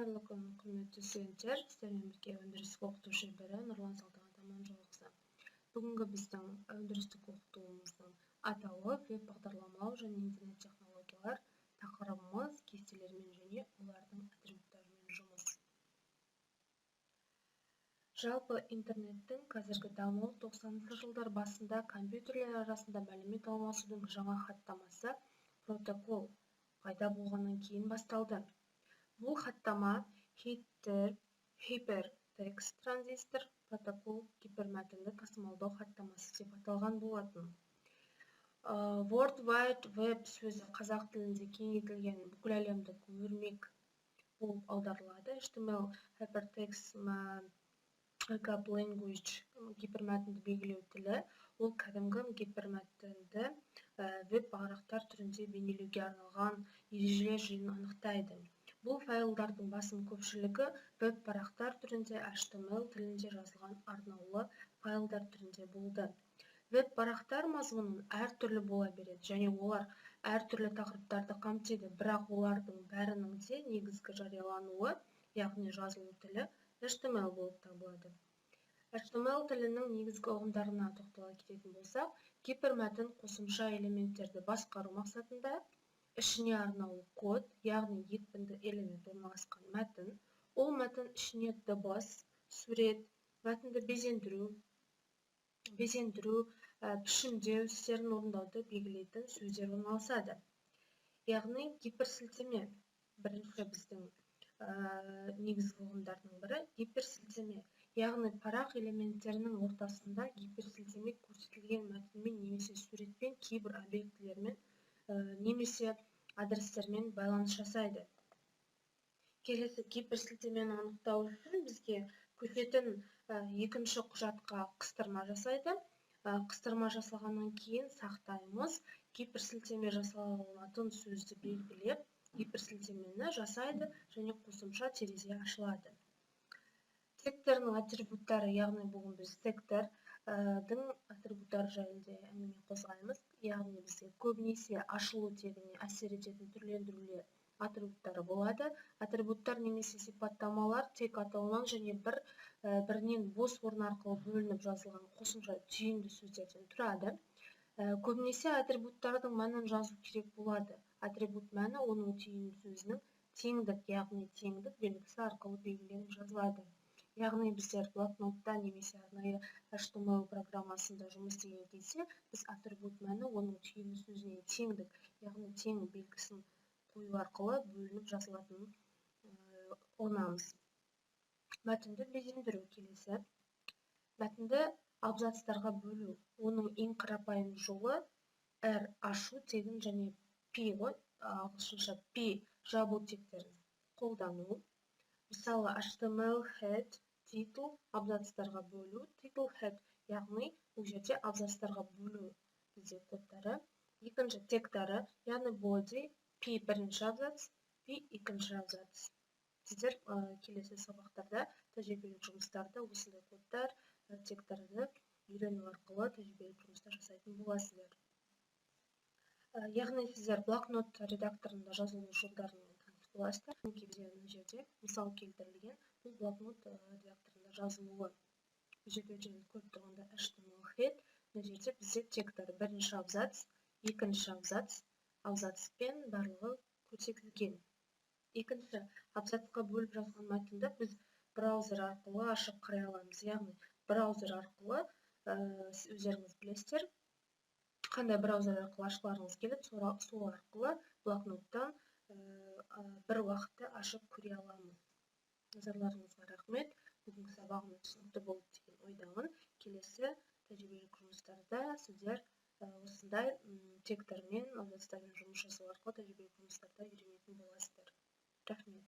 Қайырлы күн, құрметті студенттер! Сіздермен бірге өндірістік оқыту шебері Нұрлан Салтанат Аманжолқызы. Бүгінгі біздің өндірістік оқытуымыздың атауы «Веб бағдарламалау және интернет технологиялар», тақырыбымыз «Кестелермен және олардың атрибуттарымен жұмыс». Жалпы, интернеттің қазіргі дамуы 90-жылдар басында компьютерлер арасында мәлімет алмасудың жаңа хаттамасы, протокол пайда болғаннан кейін басталды. Бұл хаттама Hypertext Transfer Protocol, гипермәтінді тасымалдау хаттамасы деп аталған болатын. World Wide Web сөзі қазақ тілінде кеңейтілген бүкіләлемдік өрмек болып аударылады. HTML, Hypertext Markup Language, гипермәтінді белгілеу тілі, ол кәдімгі гипермәтінді веб-парақтар түрінде бейнелеуге арналған ережелер жиынын анықтайды. Бұл файлдардың басым көпшілігі веб-парақтар түрінде HTML тілінде жазылған арнаулы файлдар түрінде болды. Веб-парақтар мазмұны әртүрлі бола береді және олар әртүрлі тақырыптарды қамтиды, бірақ олардың бәрінің де негізгі жариялануы, яғни жазылу тілі HTML болып табылады. HTML тілінің негізгі ұғымдарына тоқтала кететін болсақ, гипермәтін қосымша элементтерді басқару мақсатында ішіне арнаулы код, яғни екпінді элемент орналасқан мәтін. Ол мәтін ішіне дыбыс, сурет, мәтінді безендіру, пішімдеу істерін орындауды белгілейтін сөздер орналасады. Яғни гиперсілтеме. Бірінші біздің негізгі ұғымдардың бірі – гиперсілтеме, яғни парақ элементтерінің ортасында гиперсілтеме көрсетілген мәтінмен немесе суретпен, кейбір объектілермен немесе адрестермен байланыс жасайды. Келесі, гиперсілтемені анықтау үшін бізге көшетін екінші құжатқа қыстырма жасайды. Қыстырма жасалғаннан кейін сақтаймыз. Гиперсілтеме жасалынатын сөзді белгілеп, гиперсілтемені жасайды және қосымша терезе ашылады. Тегтердің атрибуттары, яғни бүгін біз тегтердің атрибуттары жайында әңгіме қозғаймыз. Яғни бізде көбінесе ашылу тегіне әсер ететін түрлендірулер атрибуттары болады. Атрибуттар немесе сипаттамалар тег атауынан және бір бірінен бос орын арқылы бөлініп жазылған қосымша түйінді сөздерден тұрады. Көбінесе атрибуттардың мәнін жазу керек болады. Атрибут мәні оның түйінді сөзінің теңдік, яғни теңдік белгісі арқылы белгіленіп жазылады. Яғни біздер блокнотта немесе арнайы HTML программасында жұмыс істеген кезде біз атрибут мәні оның түйінді сөзінен теңдік, яғни тең белгісін қою арқылы бөлініп жазылатынын ұғынамыз. Мәтінді безендіру. Келесі, мәтінді абзацтарға бөлу. Оның ең қарапайым жолы R ашу тегін және P ғой, ағылшынша P жабу тегтерін қолдану. Мысалы, HTML head title, абзацтарға бөлу, title head, яғни бұл жерде абзацтарға бөлу бізде кодтары. Екінші тегтары, яғни body, P бірінші абзац, P екінші абзац. Сіздер келесі сабақтарда, тәжірибелік жұмыстарда осындай кодтар, тегтарды үйрену арқылы тәжірибелік жұмыстар жасайтын боласыздар. Яғни сіздер блокнот редакторында жазылу жолдарымен таныс боласыздар. Мінекей, бізде мына жерде мысал келтірілген, бұл блокнот редакторында жазылуы. Бұл жерде өздеріңіз көріп тұрғандай, HTML head, мына жерде бізде тегтар бірінші абзац, екінші абзац, абзацпен барлығы көрсетілген. Екінші, абзацқа бөліп жазған мәтінді біз браузер арқылы ашып қарай аламыз. Яғни браузер арқылы, өздеріңіз білесіздер, қандай браузер арқылы ашқыларыңыз келеді, сол арқылы блокноттан бір уақытта ашып көре аламыз. Назарларыңызға рахмет! Бүгінгі сабағымыз түсінікті болды деген ойдамын. Келесі тәжірибелік жұмыстарда сіздер осындай тегтермен, абзацтармен жұмыс жасау арқылы тәжірибелік жұмыстарда үйренесіздер.